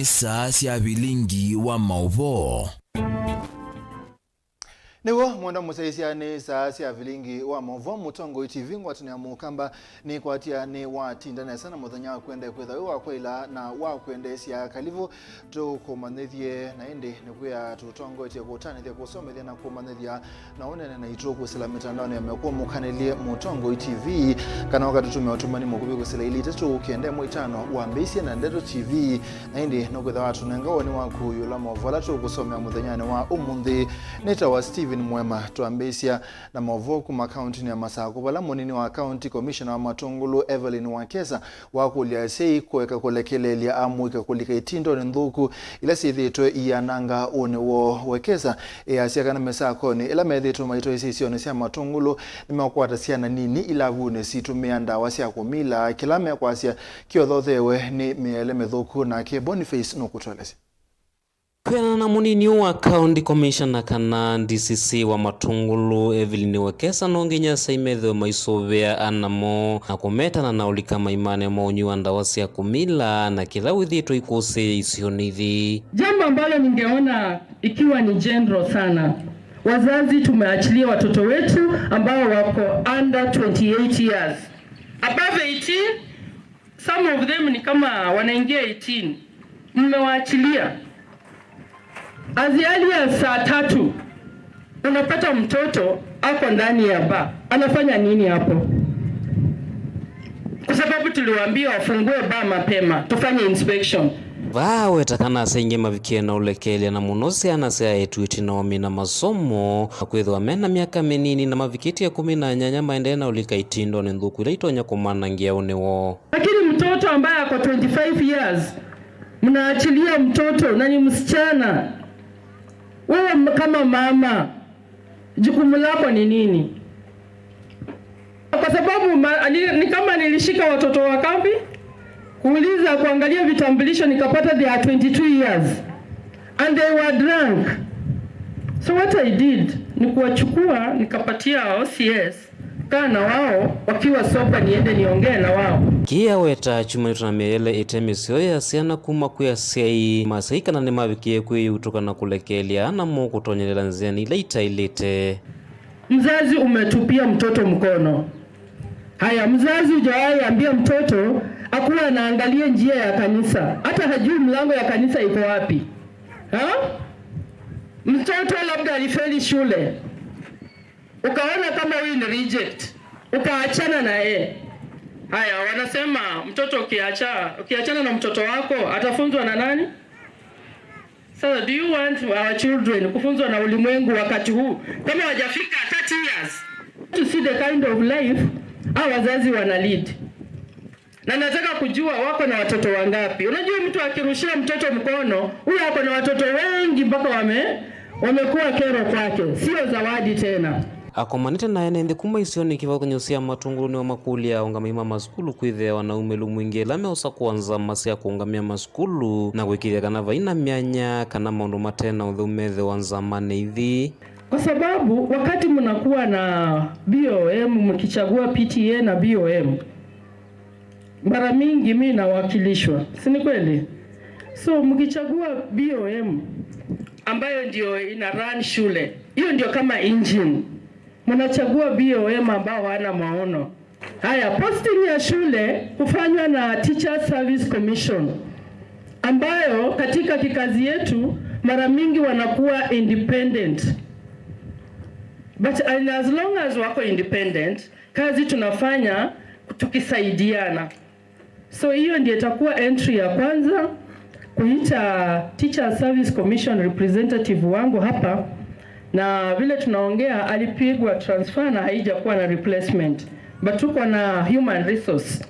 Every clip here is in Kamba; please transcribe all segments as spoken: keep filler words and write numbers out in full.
Saa sya vilingi wa maũvoo. Nĩw'o mwenda mũsyaĩĩsya nĩ saa sya vilingi wa maũvoo Mũtongoi T V ngwatanĩo ya Mũkamba. Nĩkwatya nĩwatinda nesa na mũthenya wa kwenda kwĩtha wĩ wa kwaĩla na wa kwendeesya. Kalivu tũkũmanyĩthye, na ĩndĩ nĩkwĩa tũtongoetye kũtanĩthya, kũsomethya na kũmanyĩthya na ũnene naitũ kwĩsĩla mĩtandaonĩ ya mĩkũũ mũkanĩlye Mũtongoi T V, kana ũkatũtũmĩa ũtũmani mũkuvĩ kwĩsĩla ilĩ itatũ kenda ĩmwe itano wambĩĩsye na Ndeto T V. Na ĩndĩ nũkwĩtha watũnenga woni waku ĩũlũ wa maũvoo ala tũkũsomea mũthenyanĩ wa ũmũnthĩ. Nĩtawa Stephen Mwema. Twambĩĩsya na maũvoo kuma kauntinĩ ya Masakũ, vala mũnini wa county commissioner wa Matũngũlũ Evelyn Wekesa wakũlya asyai kũeka kũlekeleelya amũika kũlika itindonĩ nthũku ila syĩthĩĩtwe iiananga ũnĩ woo. Wekesa easya kana mĩsakonĩ ĩla methĩĩtwe maitwaĩsya isionĩ sya Matũngũlũ nĩmeũkwata syana nini ilavunĩ sitũmĩa ndawa sya kũmila, kĩla mekwasya kĩothothewe nĩ mĩele mĩthũku. Nake Boniface nũkũtũelesya. Kwĩanana na mũnini ũũ wa County Commissioner kana D C C wa Matũngũlũ, Evelyn Wekesa, no nginya asyai methĩwe maisũvĩa ana moo na kũmetana na ũlika maimanĩ ma ũnywi wa ndawa sya kũmila na kĩla wĩthĩĩtwe ikũsĩĩa isionĩ ithi. Jambo ambalo ningeona ikiwa ni general sana, wazazi tumeachilia watoto wetu ambao wako under twenty-eight years, above eighteen, some of them ni kama wanaingia eighteen, mmewaachilia. As early as saa tatu unapata mtoto ako ndani ya bar. Anafanya nini hapo? Kwa sababu tuliwaambia wafungue bar mapema, tufanye inspection. Vaa weta kana asyai aingĩ mavikie na ũlekelya, na mũno syana sya eĩtu ĩtina wa mina masomo, na kwĩthĩwa mena myaka mĩnini na mavikĩtye ĩkũmi na nyanya maendee na ũlika itindonĩ nthũku ila itonya kũmanangĩa ũnĩ woo. Lakini mtoto ambaye ako twenty-five years, mnaachilia mtoto na ni msichana. Wewe m-, kama mama, jukumu lako ni nini? Kwa sababu ma-, ni, ni kama nilishika watoto wa kambi, kuuliza, kuangalia vitambulisho, nikapata they are twenty-two years and they were drunk. So what I did ni kuwachukua nikapatia O C S, kaa na wao wakiwa sober, niende niongee na wao. Kĩĩ aweta kyumanĩtwe na mĩele ĩte mĩseo ya syana kuma kwĩ asyai, ma asyai kana nĩmavikie kwĩyĩutũka na kũlekelya ana moo kũtonyelela nzĩanĩ ila itaĩlĩte. Mzazi umetupia mtoto mkono. Haya, mzazi hujawahi ambia mtoto akuwa anaangalia njia ya kanisa, hata hajui mlango ya kanisa iko wapi. Ha? Mtoto labda alifeli shule, ukaona kama huyu ni reject, ukaachana na yeye. Haya, wanasema mtoto ukiacha, ukiachana na mtoto wako, atafunzwa na nani? Sasa, do you want our children kufunzwa na ulimwengu wakati huu, kama hawajafika thirty years? To see the kind of life hawa wazazi wana lead. Na nataka kujua wako na watoto wangapi. Unajua, mtu akirushia mtoto mkono, huyo ako na watoto wengi mpaka wame-, wamekuwa kero kwake, sio zawadi tena. Akomanĩte na ene nthĩ kuma isionĩ kĩvathũkany'o sya Matũngũlũ nĩwamakũlya aũngamĩi ma masukulu kwĩthĩawa na umĩlu mwingĩ ĩla meũsakũa nzama sya kũũngamĩa masukulu na kũĩkĩĩthya kana vai na myanya kana maũndũ mate na ũtheu methĩwa nzamanĩ ithi. Kwa sababu wakati mnakuwa na B O M, mkichagua P T A na B O M, mara mingi mi nawakilishwa, si ni kweli? So mkichagua B O M ambayo ndio ina run shule, hiyo ndio kama engine. Mnachagua B O M ambao hawana maono. Haya, posting ya shule hufanywa na Teachers Service Commission, ambayo katika kikazi yetu mara mingi wanakuwa independent. But, and as long as wako independent, kazi tunafanya tukisaidiana. So hiyo ndio itakuwa entry ya kwanza, kuita Teacher Service Commission representative wangu hapa, na vile tunaongea alipigwa transfer na haijakuwa na replacement, but tuko na human resource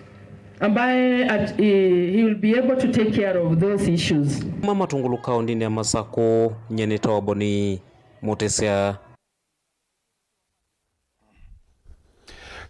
ambaye at, he, he will be able to take care of those issues. Kuma Matũngũlũ kaũndĩnĩ ya Masakũ, nyie nĩtawa Boni Mũtĩsya.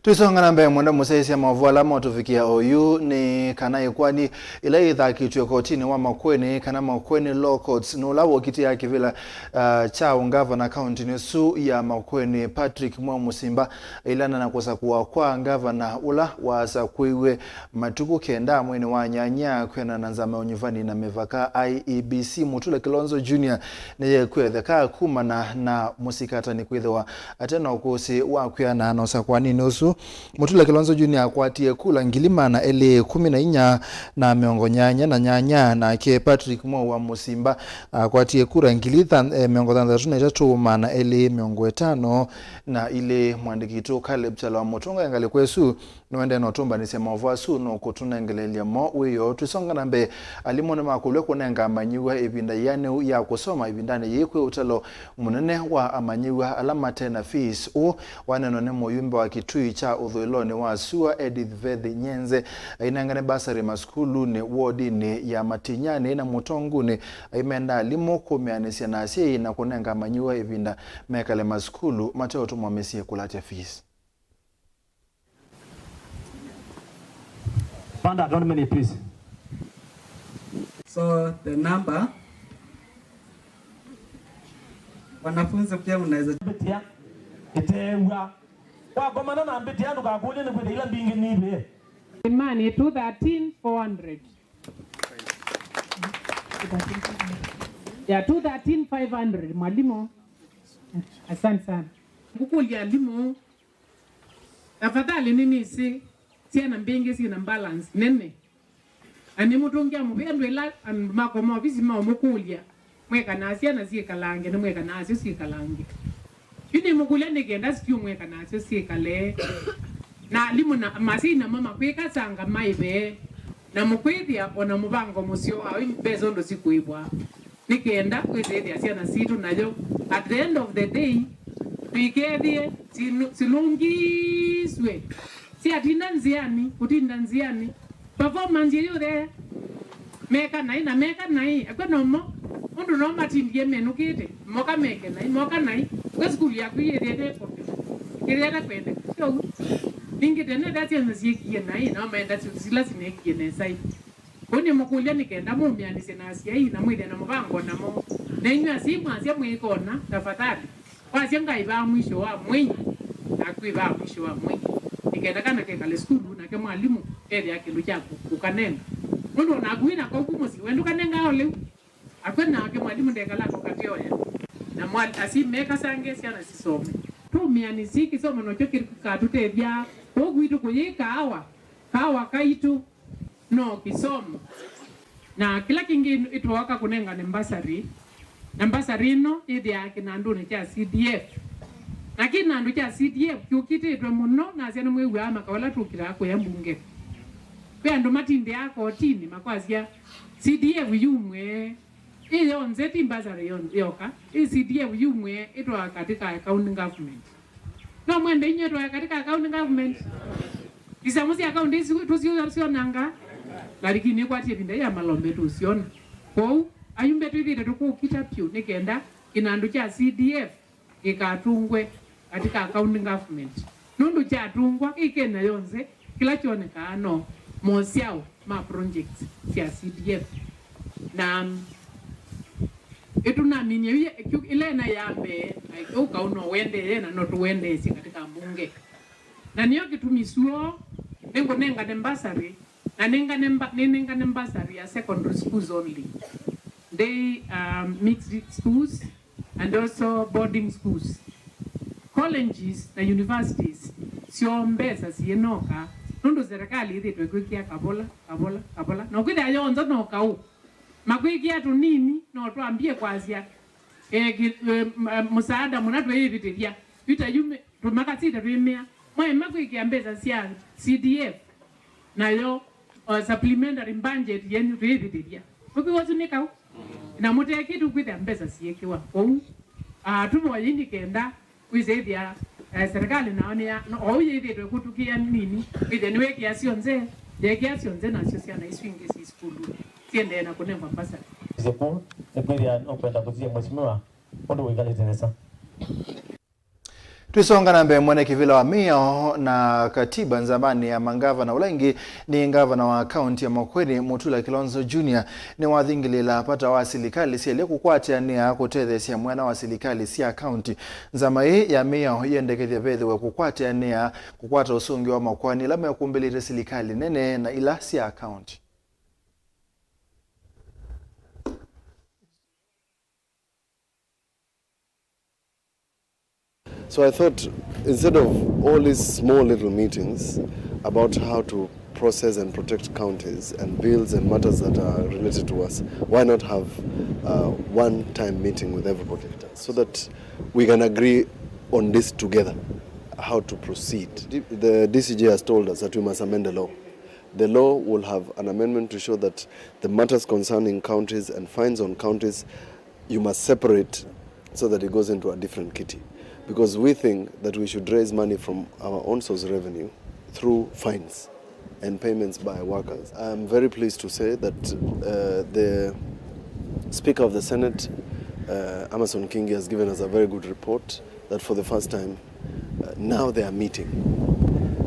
Tũisonga na mbee, mwenda mũsyaĩĩsya maũvoo ala matũvikĩa oyu nĩ kana ĩkwani ĩla yĩthakĩtw'e kotinĩ wa Makueni, kana Makueni Law Courts, nĩ ũla wokitĩa kĩvĩla, ah, kya ũngavana kauntinĩ ĩsu ya Makueni, Patrick Mwau Mũsimba ailana na kũsakũwa kwa ngavana ũla wasakũiwe matukũ kenda mweinĩ wa nyanya kwĩanana na nzama ya ũnyuvani na mĩvaka, I E B C. Mutula Kilonzo Junior nĩyekwetheka kumana na mũsikatani kwĩthĩwa ate na ũkũsĩ wa kwĩanana na ũsakũaninĩ ũsu. Mutula Kilonzo Junior akwatie kula ngili maana elĩ ĩkũmi na inya na mĩongo nyanya na nyanya, nake Patrick Mwau wa Mũsimba akwatie kura ngili than-, eh, mĩongo thanthatũ na itatũ maana elĩ mĩongo ĩtano na ilĩ. Mwandĩki witũ Caleb Kyalo wa Mũtũnga ngalĩko ĩsu nũendee na ũtũmbanĩsya maũvoo asu nũkũtũnengeleelya mo wĩoo. Tũisonga na mbee, alimũ nĩmakũlw'a kũnenga amanyĩw'a ĩvinda yĩanĩu ya kũsoma ĩvindanĩ yĩĩ kwĩ ũtalo mũnene wa amanyĩw'a ala mate na fees. Ũũ wanenwa nĩ mũyumbe wa Kitui kya ũthũĩlonĩ wa sua, Edith Vethi Nyenze, ainengane basarĩ masukulunĩ wodinĩ ya Matinyani na Mũtongunĩ, aimenda alimũ kũmĩanĩsya na asyai na kũnenga amanyĩw'a ĩvinda mekale masukulu mateũtũmwa mĩsyĩ kũlatya fees. Panda, don't minute, please. So, the number, wanafunzi pia mnaweza. Mbĩtĩa, ĩteew'a. Wakomana na mbĩtĩa, ndũkakũlye nĩ kwĩthĩa ila mbingĩ nivĩe. Imani, two thirteen four hundred. Ya, two thirteen five hundred, mwalimu. Asante sana. Ngũkũlya alimũ, tafadhali, nĩnĩsĩ syana mbingĩ syĩna balance nene. Na nĩmũtũngĩa mũvea andũ ĩla andũ makoma ovisi maũmũkũlya, mwekanaa syana syĩkalange, nĩmwekanaa asyo syĩkalange. Yu nĩmũkũlya nĩ kenda sikyũmweka nasyo syĩkale. Na alimũ na asyai namo makwĩkasanga maĩve, na mũkwĩthĩa o na mũvango mũseo wa mbesa ũndũ sikũĩvwa. Nĩ kenda kwĩsĩthĩa syana sitũ nayo, at the end of the day, tũikethĩe sinu-, silũngisw'e. Syatinda nzĩanĩ, kũtinda nzĩanĩ. Performance ĩyũthe, meka naĩ na meka naĩ, akw'a nomo, ũndũ no matindie menũkĩte, moka meke naĩ, moka naĩ, we sukulu yaku yĩthĩe nĩ popular, yĩthĩe ta kwendeka, sio? Ningĩ tene nda syana syĩkie naĩ, no maenda sila sinekie nesaĩ. Kũu nĩmũkũlya nĩ kenda mũmĩanĩsye na asyai na mwĩthĩe na mũvango namo. Na inyw'ĩ asyai mwasya mwĩkona, tafadhali, wasya ngaĩvaa mwisho wa mwei, naku ĩvaa mwisho wa mwei. Nĩ kenda kana kekale sukulu, nake mwalimũ ethĩa kĩndũ kya kũ-, kũkanenga. Nũndũ o naku wĩ na koku mũsyĩ, we ndũkanengaa o lĩu. Akw'a nake mwalimũ ndekalaa ko katĩoya. Na mwa-, asyai mekasange syana sisome. Tũmĩanĩsye kĩsomo nokyo kĩkatũtethya kũu kwitũ kũyĩ kaawa, kaawa kaitũ. No kĩsomo. Na kĩla kĩngĩ ĩtwooka kũnengane mbasarĩ, na mbasarĩ ĩno yĩthĩaa kĩnandũnĩ kya C D F. Na kĩnandũ kya C D F kĩũkitĩtwe mũno, nasya nĩmwĩw'aa makaũ ala tũkĩlaa kũya mbunge. Kwĩ andũ matindĩaa kotinĩ makwasya C D F yumw'e, ĩ yonthe ti mbasarĩ yon-, yoka, ĩ C D F yumw'e ĩtwaa katika county government. No mwende inyuĩ twae katika county government. Isamu sya county isu tũsyonanga, lakini nĩkwatie ĩvinda ya malombe tũsyona. Kwoou, ayumbe twĩthĩte tũkũkita pyũ nĩ kenda kĩnandũ kya C D F kĩkatũngwe katika county government. Nũndũ kyatũngwa kĩ Kenya yonthe, kĩla kyonekaa no mosyao ma projects sya C D F. Na ĩtũnaminie yu ĩla ĩna ya mbee, na ĩu kau no ũendee, na no tũũendeesye katika mbunge. Na nĩyo kĩtumi suo nĩngũnengane mbasarĩ, na nĩngane mba-, nĩnengane mbasarĩ ya secondary schools only. They, um, mixed schools, and also boarding schools. Colleges na universities, syo mbesa syĩnoka, nũndũ serikali ĩthĩtwe ĩkwĩkĩa kavola, kavola, kavola. Na ũkwĩthĩa yonthe no kaũ. Makwĩkĩa tũnini, no twambie kwasya, eh, ki-, eh, m-, eh, mũsaada mũna twĩĩvĩtĩthya. Yu ta yu me-, tũmakasita twĩmĩa. Mwaema kwĩkĩa mbesa sya C D F, nayo, o, supplementary budget yenyu twĩĩvĩtĩthya. Ũkwĩw'a ũsu nĩ kaũ? Na mũtekĩtu kwĩthĩa mbesa siĩkĩwa. Kwoou, ah, tũvoyei nĩ kenda wĩsĩthĩa, eh, serikali nao nĩ ya, no, ou yĩthĩtwe kũtũkĩa nini, wĩthĩa nĩwĩkĩa syonthe, yekĩa syonthe nasyo syana isu ingĩ syĩ sukulu, siendee na kũnengwa mbasa. Siku, nĩkwĩthĩa nũkwenda kũsie mheshimiwa ũndũ wĩkalĩte nesa. Twĩsonga na mbee, mwene kĩvĩla wa mĩao na katiba nzamanĩ ya mangavana, ũla ĩngĩ nĩ ngavana wa kaunti ya Makueni, Mutula Kilonzo Junior, nĩwathingĩlĩĩla vata wa silikalĩ syelĩ kũkwatĩanĩa kũtetheesya mwena wa silikalĩ sya kaunti. Nzama ĩĩ ya mĩao yĩendekethya vethĩwe kũkwatĩanĩa kũkwata ũsũngĩo wa makoani ala mekũmbĩlĩte silikalĩ nene na ila sya kaunti. So I thought, instead of all these small little meetings about how to process and protect counties and bills and matters that are related to us, why not have, uh, one-time meeting with everybody so that we can agree on this together, how to proceed? The D C J has told us that we must amend the law. The law will have an amendment to show that the matters concerning counties and fines on counties, you must separate so that it goes into a different kitty. Because we think that we should raise money from our own source revenue through fines and payments by workers. I'm very pleased to say that, uh, the Speaker of the Senate, uh, Amason Kingi, has given us a very good report that for the first time, uh, now they are meeting.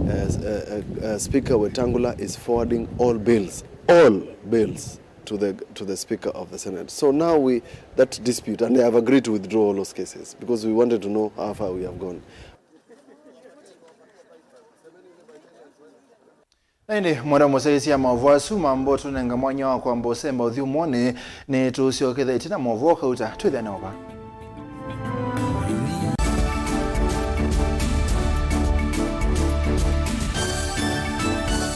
Uh, uh, uh, uh, Speaker Wetangula is forwarding all bills, all bills to the, to the Speaker of the Senate. So now we, that dispute, and they have agreed to withdraw all those cases because we wanted to know how far we have gone. Na ĩndĩ, mwenda mũsyaĩĩsya maũvoo asu mambo tũnenga mwanya wa kwamba ũsemba ũthyũmũonĩ, nĩtũsyokethya ĩtina maũvoo kauta twĩthĩane ova.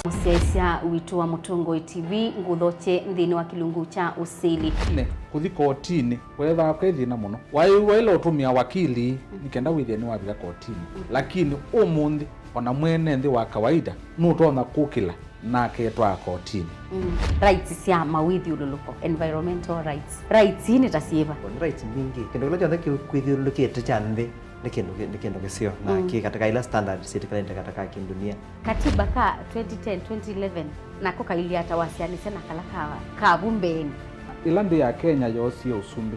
Mũsyaĩĩsya witũ wa Mũtongoi T V ngũthokye nthĩnĩ wa kĩlungu kya ũsili. Nĩ kũthi kotinĩ weethĩawa kwĩ thĩna mũno. Waĩwa ĩla ũtũmĩa wakili nĩ kenda wĩthĩe nĩwavika kotinĩ. Lakini ũmũnthĩ, ona mwene nthĩ wa kawaida nũtonya kũkĩla na aketwaa kotinĩ. Mm. Rights sya mawĩthyũlũlũko, environmental rights. Rights ii nĩ ta syĩva? Nĩ rights mbingĩ. Kĩndũ kĩla kyonthe kĩ-, kwĩthyũlũlũkĩte kya nthĩ nĩ kĩndũ kĩ-, nĩ kĩndũ kĩseo na kĩ katĩ ka ila standards syĩtĩkĩlanĩte katĩ ka kĩndunia. Katiba ka twenty ten, twenty eleven nako kailyĩ ata wasyaanĩsya na kala ka, ka vu mbeenĩ? Ĩla nthĩ ya Kenya yoosie ũsumbĩ,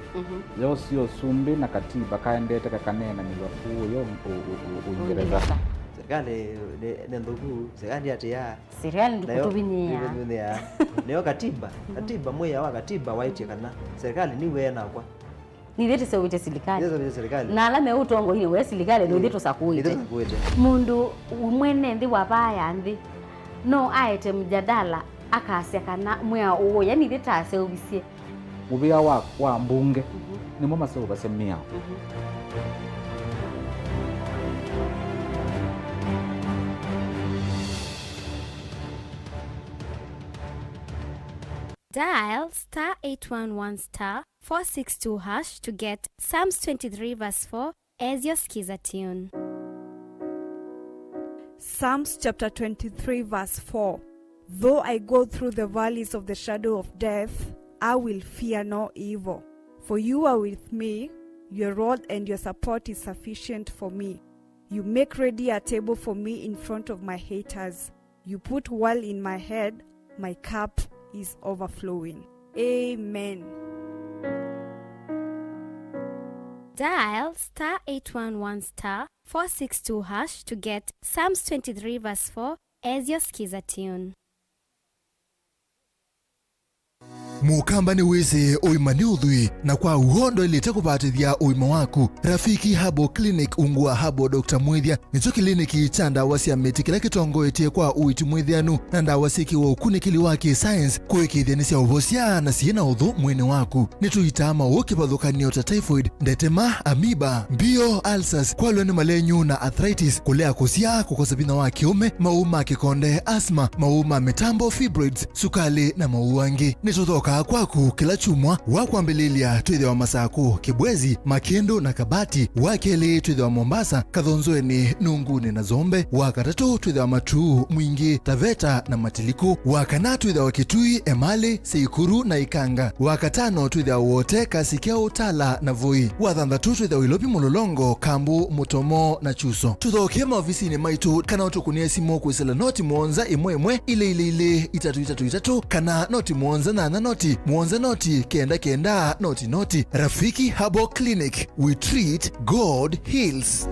yoosie ũsumbĩ na katiba kaendete kakaneenanĩw'a kũũ yo ũ-, ũ-, ũ-, Ũingereza. Serikali nĩ, nĩ nthũku, serikali atĩa? Serikali ndĩkũtũvinyĩĩa. Nayo ndĩkũtũvinyĩĩa. Nĩyo katiba, katiba, mwĩao wa katiba waĩtye kana serikali nĩw'e nakwa. Nithyĩ tũseũvĩtye silikalĩ. Nithyĩ tũseũvĩtye silikalĩ. Na ala me ũtongoinĩ we silikalĩ, nithyĩ tũsakũĩte. Nithyĩ tũsakũĩte. Mũndũ mwene nthĩ wa vaa ya nthĩ no aete mjadala akasya kana mwĩao ũũ, yani ithyĩ taseũvisye. Mũvĩa wa, wa mbunge nĩmo maseũvasya mĩao. Dial star eight one one star four six two hash to get Psalms twenty-three verse four as your skiza tune. Psalms chapter twenty-three verse four. Though I go through the valleys of the shadow of death, I will fear no evil. For you are with me, your rod and your support is sufficient for me. You make ready a table for me in front of my haters. You put oil in my head, my cup is overflowing. Amen. Dial star eight one one star four six two hash to get Psalms twenty-three verse four as your skiza tune. Mũkamba nĩwĩsĩ ũima nĩ ũthwii, na kwa w'o ndwaĩlĩte kũvatĩthya ũima waku. Rafiki Herbal Clinic ungu wa Herbal Doctor Mwĩthya nĩkyo kĩliniki kya ndawa sya mĩtĩ kĩla kĩtongoetye kwa ũiiti mwĩthĩanu na ndawa syĩkĩwe ũkunĩkĩli wa kĩ-science kũĩkĩĩthya nĩsyaũvosya na syĩ na ũthũ mwĩĩnĩ waku. Nĩtũitaa maũũ kĩvathũkany'o ta typhoid, ndetema, amoeba, mbio, ulcers, kwalwa nĩ malenyu na arthritis, kũlea kũsyaa, kũkosa vinya wa kĩũme, maũũ ma kĩkonde, asthma, maũũ ma mĩtambo, fibroids, sukalĩ, na maũũ angĩ. Nĩtũthokaa kwaku kĩla kyumwa. Wa kwambĩlĩlya twĩthĩwa Masakũ, Kibwezi, Makĩndũ, na Kabati. Wa kelĩ twĩthĩwa Mombasa, Kathonzoenĩ, Nungunĩ, na Zombe. Wa katatũ twĩthĩwa Matuu, Mwingĩ, Taveta, na Matiliku. Wa kana twĩthĩwa Kitui, Emali, Seikuru, na Ikanga. Wa katano twĩthĩawa Wote, Kasikeũ, Tala, na Voi. Wa thanthatũ twĩthĩawa Ilovi, Mũlolongo, Kambu, Mũtomo, na Chuso. Tũthokee maovisinĩ maitũ kana ũtũkũnĩe simũ kwĩsĩla noti mũonza ĩmwe ĩmwe ilĩ ilĩ ilĩ itatũ itatũ itatũ kana noti mũonza nyanya noti mũonza noti kenda kenda noti noti. Rafiki Herbal Clinic, we treat, God heals.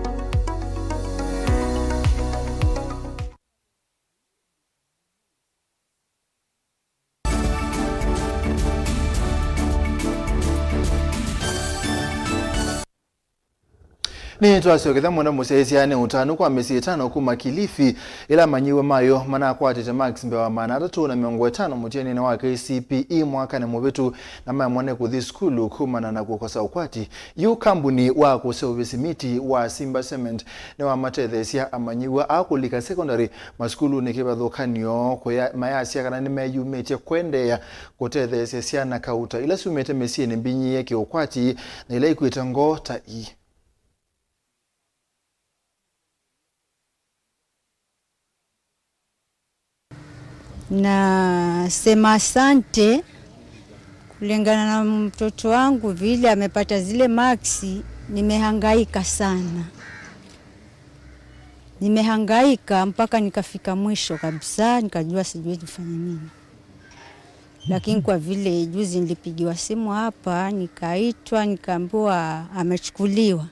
Nĩtwasyokethya mũno mũsyaĩĩsya nĩ ũtanu kwa mĩsyĩ ĩtano kuma Kilifi ĩla amanyĩw'a mayo manakwatĩte marks mbee wa maana atatũ na mĩongo ĩtano mũtianĩnĩ wa K C P E mwakanĩ mũvĩtu na maemwa nĩ kũthi sukulu kumana na kũkosa ũkwati. Yu kambuni wa kũseũvya simiti wa Simba Cement nĩwamatetheesya amanyĩw'a aa kũlika secondary masukulunĩ kĩvathũkany'o kũya-, mayasya kana nĩmeyumĩtye kũendeea kũtetheesya syana kauta ila syumĩte mĩsyĩnĩ mbinyĩĩe kĩũkwati na ila ikwĩte ngoo ta ii. Nasema asante kulingana na mtoto wangu vile amepata zile marks, nimehangaika sana. Nimehangaika mpaka nikafika mwisho kabisa, nikajua sijui nifanye nini. Lakini kwa vile juzi nilipigiwa simu hapa, nikaitwa, nikaambiwa amechukuliwa.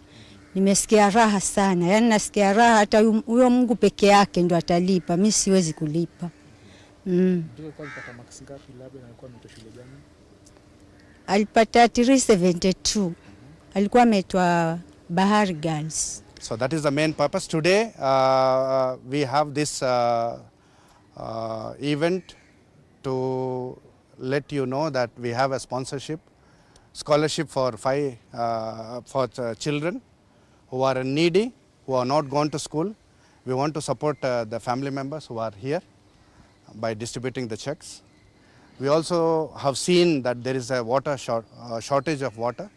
Nimesikia raha sana. Yaani nasikia raha hata huyu, huyo Mungu peke yake ndo atalipa. Mi siwezi kulipa. Mm. Ndio alikuwa amepata marks ngapi labda na alikuwa ameitwa shule gani? Alipata three seventy-two. Alikuwa ameitwa Bahari Girls. So that is the main purpose. Today, uh, we have this, uh, uh, event to let you know that we have a sponsorship, scholarship for five, uh, for the children who are needy, who are not gone to school. We want to support, uh, the family members who are here by distributing the checks. We also have seen that there is a water short-, uh, shortage of water.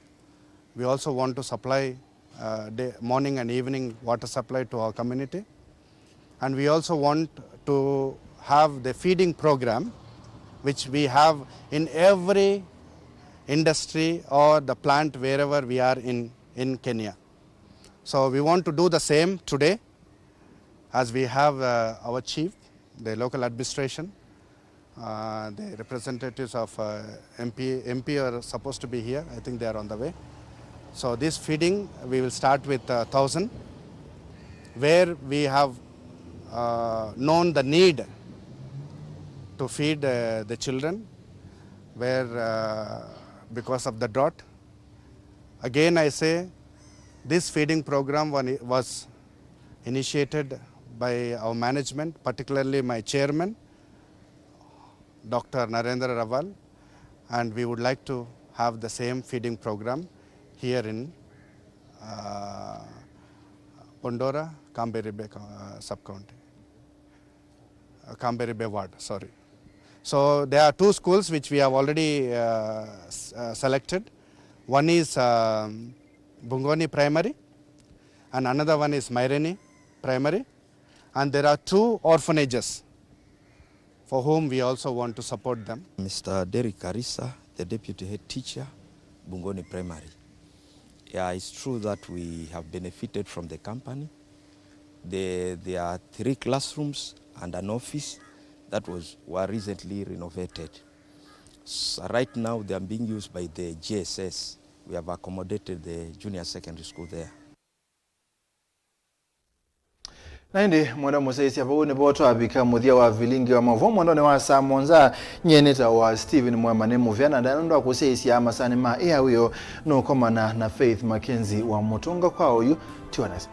We also want to supply, uh, day, morning and evening water supply to our community. And we also want to have the feeding program, which we have in every industry or the plant wherever we are in, in Kenya. So we want to do the same today, as we have, uh, our chief, the local administration, uh, the representatives of, uh, M P, M P are supposed to be here. I think they are on the way. So this feeding, we will start with, uh, thousand, where we have, uh, known the need to feed, uh, the children, where, uh, because of the drought, Again, I say, this feeding program wa-, was initiated by our management, particularly my chairman, Doctor Narendra Raval, and we would like to have the same feeding program here in, uh, Bondora, Kamberi Bay, uh, sub-county. Uh, Kamberi Bay ward, sorry. So there are two schools which we have already, uh, s-, uh, selected. One is, um, Bungoni Primary, and another one is Maireni Primary. And there are two orphanages for whom we also want to support them. Mister Derrick Karisa, the deputy head teacher, Bungoni Primary. Yeah, it's true that we have benefited from the company. The, there are three classrooms and an office that was, were recently renovated. S-, right now they are being used by the J S S. We have accommodated the junior secondary school there. Na ĩndĩ, mwenda mũsyaĩĩsya, vau nĩvo twavika mũthya wa vilingi wa maũvoo mwendonĩ wa saa mũonza. Nyie nĩtawa Stephen Mwema, nĩ mũvea na ndaĩ nũndũ wa kũsyaĩĩsya masaanĩ ma ĩa wĩoo nũkomana na Faith Mackenzie wa Mũtũnga kwa oyu. Tiwanasya.